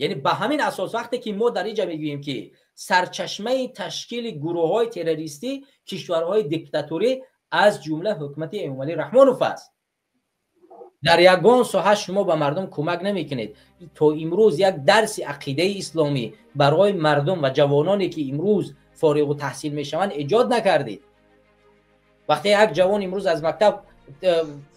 Яъне ба ҳамин асос вақте ки мо дар инҷа мегӯем, ки сарчашмаи ташкили гурӯҳҳои террористӣ кишварҳои диктаторӣ, аз ҷумла ҳукумати Эмомалӣ Раҳмонов аст. Дар ягон соҳа шумо ба мардум кӯмак намекунед. То имрӯз як дарси ақидаи исломӣ барои мардум ва ҷавононе, ки имрӯз фориғу таҳсил мешаванд, эҷод накардед. Вақте як ҷавон имрӯз аз мактаб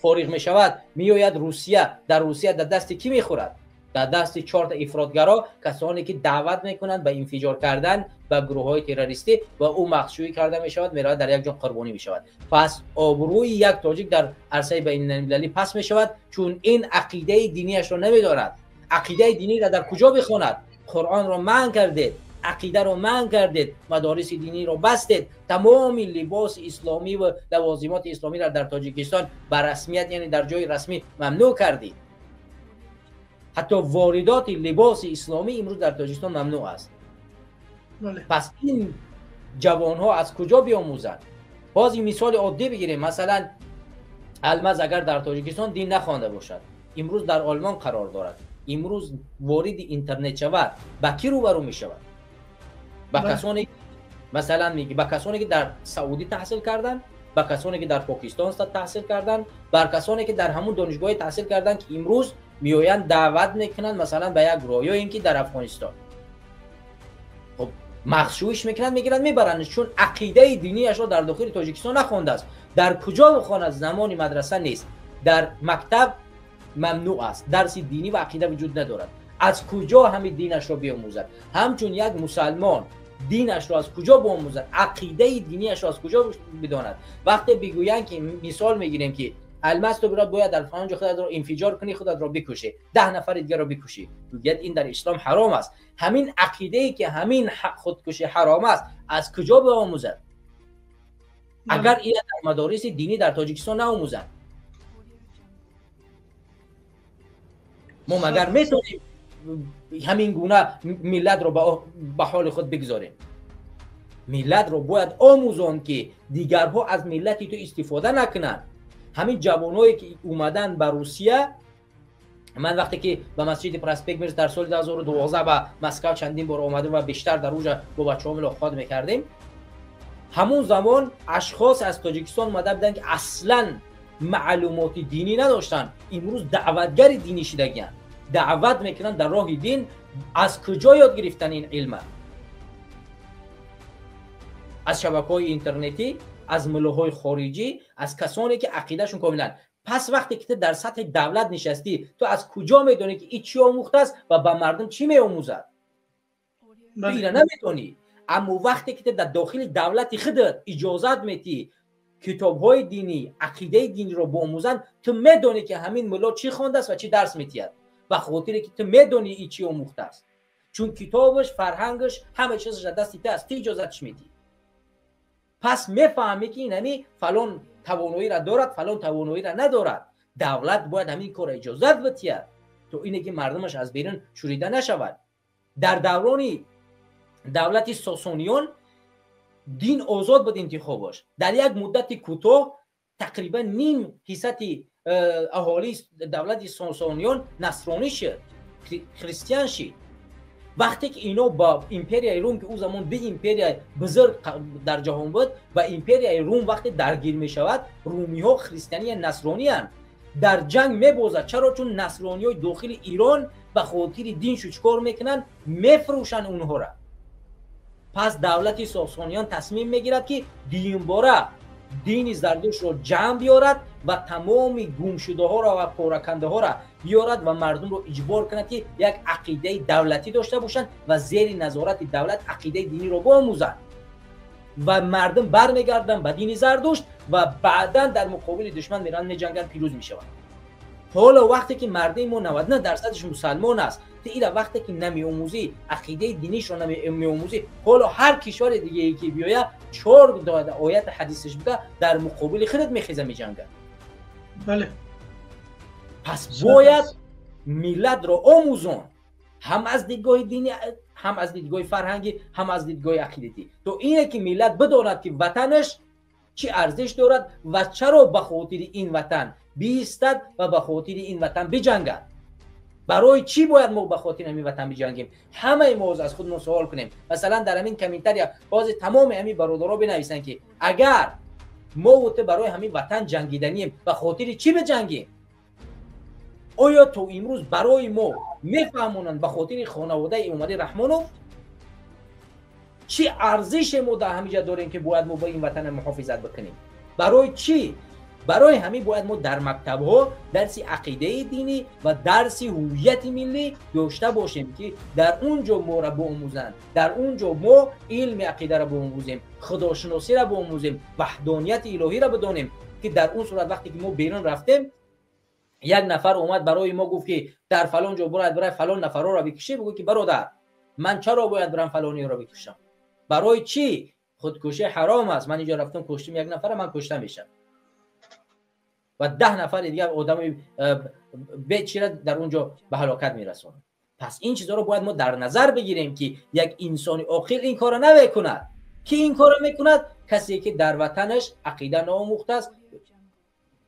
фориғ мешавад, меояд Русия, дар Русия дар дасти кӣ мехӯрад? Дар дасти чорта ифротгаро, касоне ки даъват мекунанд ба инфиҷор кардан, ба гурӯҳҳои террористӣ, ва ӯ мағшӯӣ карда мешавад, меравад, дар як ҷо қурбонӣ мешавад. Пас обрӯи як тоҷик дар арсаи байналмилалӣ паст мешавад, чун ин ақидаи динияшро намедорад. Ақидаи диниро дар куҷо бихонад? Қуръонро манъ кардед, ақидаро манъ кардед, мадориси диниро бастед, тамоми либоси исломӣ ва лавозимоти исломиро дар Тоҷикистон ба расмият, яъне дар ҷои расмӣ, мамнӯъ кардед. Ҳатто воридоти либоси исломӣ имрӯз дар Тоҷикистон мамнӯъ аст. Пас ин ҷавонҳо аз куҷо биомӯзанд? Боз ин мисоли оддӣ бигирем. Масалан, Алмаз агар дар Тоҷикистон дин нахонда бошад, имрӯз дар Олмон қарор дорад, имрӯз вориди интернет шавад, ба кӣ рӯбарӯ мешавад? Ба касоне, масалан, ба касоне, ки дар Саудӣ таҳсил карданд, ба касоне, ки дар Покистон таҳсил карданд, бар касоне, ки дар ҳамун донишгоҳе таҳсил карданд, ки имрӯз меоянд, даъват мекунанд, масалан, ба як гурӯҳ, ё ин ки дар Афғонистон. Хуб, мағшӯиш мекунанд, мегиранд, мебаранд, чун ақидаи динияшро дар дохили Тоҷикистон нахондааст. Дар куҷо бихонад? Замони мадраса нест, дар мактаб мамнӯъ аст, дарси динӣ ва ақида вуҷуд надорад. Аз куҷо ҳамин динашро биомӯзад? Ҳамчун як мусалмон динашро аз куҷо биомӯзад? Ақидаи динияшро аз куҷо бидонад? Вақте бигӯянд, ки мисол мегирем, ки Алмаз, ту бирад, бояд дар фалон ҷо худатро инфиҷор кунӣ, худатро бикушӣ, 10 нафари дигарро бикушӣ, мегӯяд, ин дар ислом ҳаром аст. Ҳамин ақидае, ки ҳамин худкушӣ ҳаром аст, аз куҷо биомӯзад, агар ина дар мадориси динӣ дар Тоҷикистон наомӯзанд? Мо магар метавонем ҳамин гуна миллатро ба ҳоли худ бигзорем? Миллатро бояд омӯзонд, ки дигарҳо аз миллати ту истифода накунанд. Ҳамин ҷавоное, ки омаданд ба Русия, ман вақте ки ба масҷиди Проспект Мир дар соли 2012 ба Москва чандин бор омадем ва бештар дар уҷа бо бачаҳо мулоқот мекардем, ҳамун замон ашхос аз Тоҷикистон омада буданд, ки аслан маълумоти динӣ надоштанд, имрӯз даъватгари динӣ шидагиянд, даъват мекунанд дар роҳи дин. Аз куҷо ёд гирифтан ин илма? Аз шабакаҳои интернетӣ, аз муллоҳои хориҷӣ, аз касоне, ки ақидашон комилан. Пас вақте ки ту дар сатҳи давлат нишастӣ, ту аз куҷо медонӣ, ки ин чӣ омӯхтааст ва ба мардум чӣ меомӯзад? Ту ина намедонӣ. Аммо вақте ки ту дар дохили давлати худат иҷозат метиҳӣ китобҳои динӣ, ақидаи диниро биомӯзанд, ту медонӣ, ки ҳамин мулло чӣ хондааст ва чӣ дарс метиҳад, ба хотире ки ту медонӣ ин чӣ омӯхтааст, чун китобаш, фарҳангаш, ҳама чизаш дар дасти ту аст, ту иҷозатш медиҳӣ. Пас мефаҳмӣ, ки ин ҳами фалон тавоноиро дорад, фалон тавоноиро надорад. Давлат бояд ҳамин корро иҷозат бидиҳад, то ине ки мардумаш аз берун шурида нашавад. Дар даврони давлати Сосониён дин озод буд интихобаш. Дар як муддати кӯтоҳ тақрибан ним ҳиссати аҳолии давлати Сосониён насронӣ шуд, христиан шид. Вақте ки ино ба империяи Рум, ки ӯ замон ду империяи бузург дар ҷаҳон буд, ба империяи Рум вақте даргир мешавад, румиҳо христиания насрониянд, дар ҷанг мебозад. Чаро? Чун насрониҳои дохили Ирон ба хотири дин шу чикор мекунанд? Мефурӯшанд онҳоро. Пас давлати Сосониён тасмим мегирад, ки дуюмбора дини Зардуштро ҷамъ биёрад ва тамоми гумшудаҳоро ва поракандаҳоро биёрад ва мардумро иҷбор кунад, ки як ақидаи давлатӣ дошта бошанд ва зери назорати давлат ақидаи диниро биомӯзанд, ва мардум бармегарданд ба дини Зардушт ва баъдан дар муқобили душман мераванд, меҷанганд, пирӯз мешаванд. Ҳоло вақте ки мардуми мо 99 дарсадаш мусалмон аст, ту ира вақте ки намеомӯзӣ, ақидаи динишро намеомӯзӣ, ҳоло ҳар кишвари дигае ки биёяд, чор ояти ҳадисаш буда, дар муқобили худат мехеза, меҷангад. Пас бояд миллатро омӯзон, ҳам аз дидгоҳи динӣ, ҳам аз дидгоҳи фарҳангӣ, ҳам аз дидгоҳи ақидатӣ, то ине ки миллат бидонад, ки ватанаш чӣ арзиш дорад ва чаро ба хотири ин ватан биистад ва ба хотири ин ватан биҷангад. Барои чӣ бояд мо ба хотири ҳамин ватан биҷангем? Ҳамаи мо аз худмон суол кунем. Масалан, дар ҳамин комментария ҳозир тамоми ҳамин бародаро бинависанд, ки агар мо ту барои ҳамин ватан ҷангиданием, ба хотири чӣ биҷангем? Оё то имрӯз барои мо мефаҳмонанд, ба хотири хонаводаи Эмомалӣ Раҳмонов чӣ арзише мо дар ҳамин ҷа дорем, ки бояд мо ба ин ватана муҳофизат бикунем? Барои чӣ? Барои ҳамин бояд мо дар мактабҳо дарси ақидаи динӣ ва дарси ҳуввияти миллӣ дошта бошем, ки дар он ҷо моро биомӯзанд, дар он ҷо мо илми ақидаро биомӯзем, худошиносиро биомӯзем, ваҳдонияти илоҳиро бидонем, ки дар он сурат, вақте ки мо берун рафтем, як нафар омад барои мо гуфт, ки дар фалон ҷо бояд барои фалон нафарҳоро бикушӣ, бигӯ ки бародар, ман чаро бояд барам фалониро бикушам? Барои чӣ? Худкушӣ ҳаром аст. Ман инҷо рафтам, куштим як нафара, ман кушта мешавам ва 10 нафари дигар одами бечира дар он ҷо ба ҳалокат мерасонам. Пас ин чизҳоро бояд мо дар назар бигирем, ки як инсони оқил ин корро намекунад. Ки ин корро мекунад? Касе ки дар ватанаш ақида наомӯхтааст,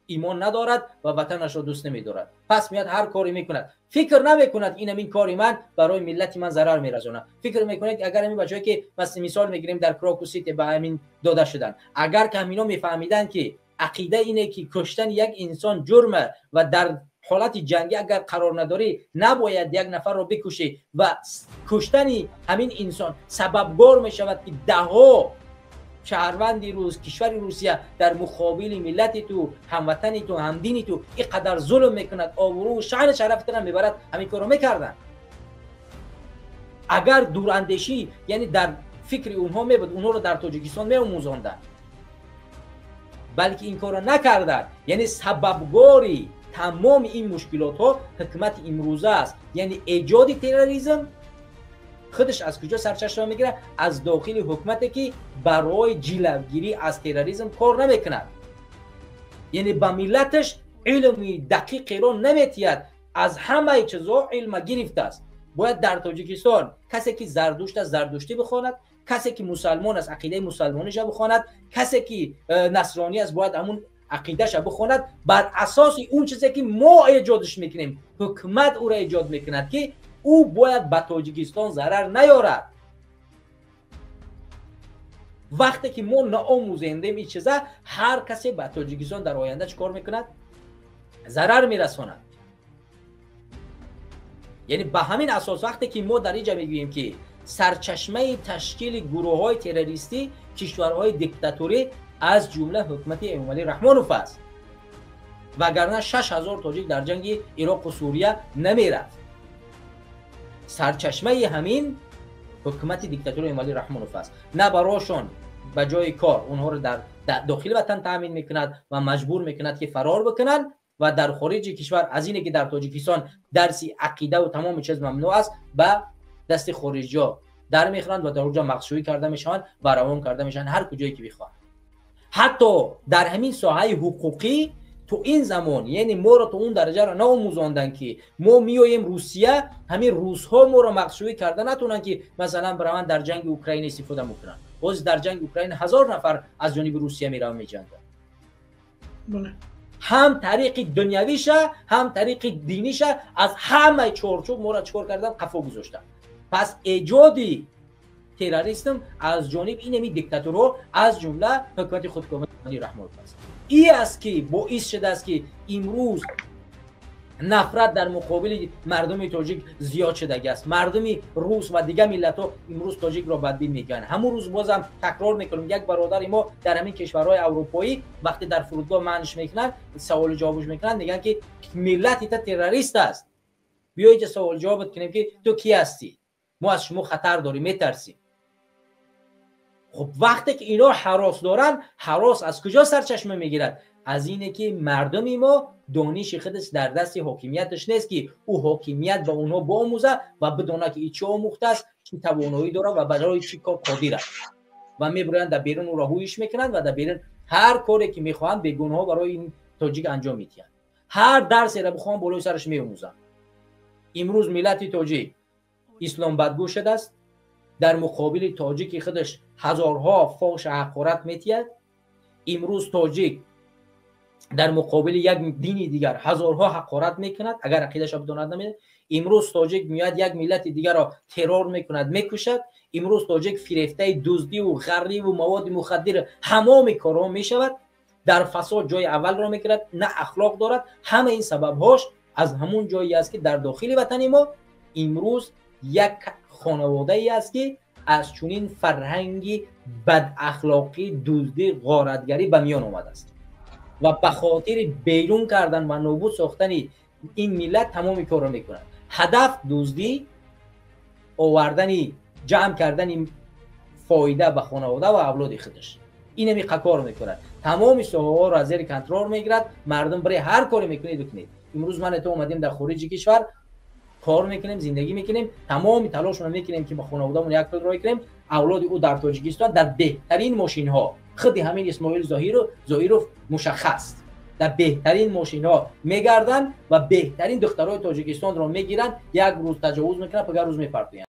имон надорад ва ватанашро дӯст намедорад. Пас меяд, ҳар коре мекунад, фикр намекунад, ин ҳамин кори ман барои миллати ман зарар мерасонад. Фикр мекунад, агар ҳамин бачаҳое ки мисол мегирем, дар Крокус Сити ба ҳамин дода шуданд, агар ки ҳамино мефаҳмиданд, ки ақида ине ки куштани як инсон ҷурма ва дар ҳолати ҷангӣ агар қарор надорӣ, набояд як нафарро бикушӣ ва куштани ҳамин инсон сабабгор мешавад, ки даҳҳо шаҳрванди рус, кишвари Русия дар муқобили миллати ту, ҳамватани ту, ҳамдини ту ин қадар зулм мекунад, обрӯу шаъну шарафи туро мебарад, ҳамин корро мекарданд. Агар дурандешӣ, яъне дар фикри онҳо мебуд, онҳоро дар Тоҷикистон меомӯзонданд, балки ин корро накарданд. Яъне сабабгори тамоми ин мушкилотҳо ҳукумати имрӯза аст. Яъне эҷоди терроризм худаш аз куҷо сарчашма мегирад? Аз дохили ҳукумате, ки барои ҷилавгирӣ аз терроризм кор намекунад, яъне ба миллаташ илми дақиқеро наметиҳад. Аз ҳамаи чизҳо илма гирифтааст. Бояд дар Тоҷикистон касе ки зардушт аст, зардуштӣ бихонад, касе ки мусалмон аст, ақидаи мусалмониша бихонад, касе ки насронӣ аст, бояд ҳамун ақидаша бихонад бар асоси он чизе ки мо эҷодш мекунем. Ҳукумат ӯро эҷод мекунад, ки ӯ бояд ба Тоҷикистон зарар наёрад. Вақте ки мо наомӯзендем ин чиза, ҳар касе ба Тоҷикистон дар оянда чӣ кор мекунад? Зарар мерасонад. Яъне ба ҳамин асос, вақте ки мо дар инҷа мегӯем, ки сарчашмаи ташкили гурӯҳҳои террористӣ кишварҳои диктаторӣ, аз ҷумла ҳукумати Эмомалӣ Раҳмонов аст, вагарна 6000 тоҷик дар ҷанги Ироқу Сурия намерафт. Сарчашмаи ҳамин ҳукумати диктатори Эмомалӣ Раҳмонов аст. На барошон ба ҷои кор онҳоро дар дохили ватан таъмин мекунад ва маҷбур мекунад, ки фарор бикунанд ва дар хориҷи кишвар, аз ине ки дар Тоҷикистон дарси ақидаву тамоми чиз мамнӯъ аст, ба дасти хориҷиҳо дар мехӯранд ва дар онҷо мағшӯӣ карда мешаванд ва равон карда мешаванд ҳар куҷое ки бихоҳанд. Ҳатто дар ҳамин соҳаи ҳуқуқӣ то ин замон, яъне моро то он дараҷаро наомӯзонданд, ки мо меоем Русия, ҳамин русҳо моро мағшӯӣ карда натонанд, ки масалан бираванд, дар ҷанги Украина истифода мекунанд. Ҳозир дар ҷанги Украина 1000 нафар аз ҷониби Русия мераванд, меҷанганд. Ҳам тариқи дунявиша, ҳам тариқи диниша аз ҳамаи чорчӯб моро чикор кардан? Қафо гузоштанд. Пас эҷоди терроризм аз ҷониби инами диктаторҳо, аз ҷумла ҳукумати худкомаи Раҳмонов аст. И аст ки боис шудааст, ки имрӯз нафрат дар муқобили мардуми тоҷик зиёд шудагӣ аст. Мардуми рус ва дигар миллатҳо имрӯз тоҷикро бадбин мегӯянд. Ҳамун рӯз бозам такрор мекунем, як бародари мо дар ҳамин кишварҳои аврупоӣ, вақте дар фурудгоҳ манъш мекунанд, саволу ҷавобш мекунанд, мегӯянд, ки миллати та террорист аст, биё инҷа саволу ҷавобат кунем, ки ту кӣ ҳастӣ, мо аз шумо хатар дорем, метарсем. Хуб, вақте ки ино ҳарос доранд, ҳарос аз куҷо сарчашма мегирад? Аз ине ки мардуми мо дониши худаш дар дасти ҳокимияташ нест, ки ӯ ҳокимият ба онҳо биомӯзад ва бидонад, ки чӣ омӯхтааст, чӣ тавоноӣ дорад ва барои чӣ кор қодир аст. Ва мебуранд, дар берун ӯро ҳуиш мекунанд ва дар берун ҳар коре ки мехоҳанд, бегуноҳ барои ин тоҷик анҷом медиҳанд. Ҳар дарсеро бихоҳанд, болои сараш меомӯзанд. Имрӯз миллати тоҷик исломбадгӯ шудааст, дар муқобили тоҷики худаш ҳазорҳо фоҳша ҳақорат метиҳад. Имрӯз тоҷик Дар муқобили як дини дигар ҳазорҳо ҳақорат мекунад, агар ақидаша бидонад, намедонад. Имрӯз тоҷик меояд, як миллати дигарро террор мекунад, мекушад. Имрӯз тоҷик фирефтаи дуздиву ғарриву маводи мухаддир, ҳамоми корҳо мешавад, дар фасод ҷои аввалро мегирад, на ахлоқ дорад. Ҳама ин сабабҳош аз ҳамун ҷое аст, ки дар дохили ватани мо имрӯз як хонаводае аст, ки аз чунин фарҳанги бадахлоқӣ, дуздӣ, ғоратгарӣ ба миён омадааст ва ба хотири берун кардан ва нобуд сохтани ин миллат тамоми корро мекунад. Ҳадаф дуздӣ, овардани, ҷамъ кардани фоида ба хонавода ва авлоди худаш. Инами кор мекунад, тамоми соҳаҳоро аз зери контрол мегирад. Мардум барои ҳар коре мекунед, бикунед. Имрӯз ман то омадем, дар хориҷи кишвар кор мекунем, зиндагӣ мекунем, тамоми талошро мекунем, ки ба хонаводамон як пул рой кунем. Авлоди ӯ дар Тоҷикистон дар беҳтарин мошинҳо, худи ҳамин Исмоил Зоҳиров мушаххас, дар беҳтарин мошинҳо мегарданд ва беҳтарин духтарои Тоҷикистонро мегиранд, як рӯз таҷовуз мекунанд, пага рӯз мепартоянд.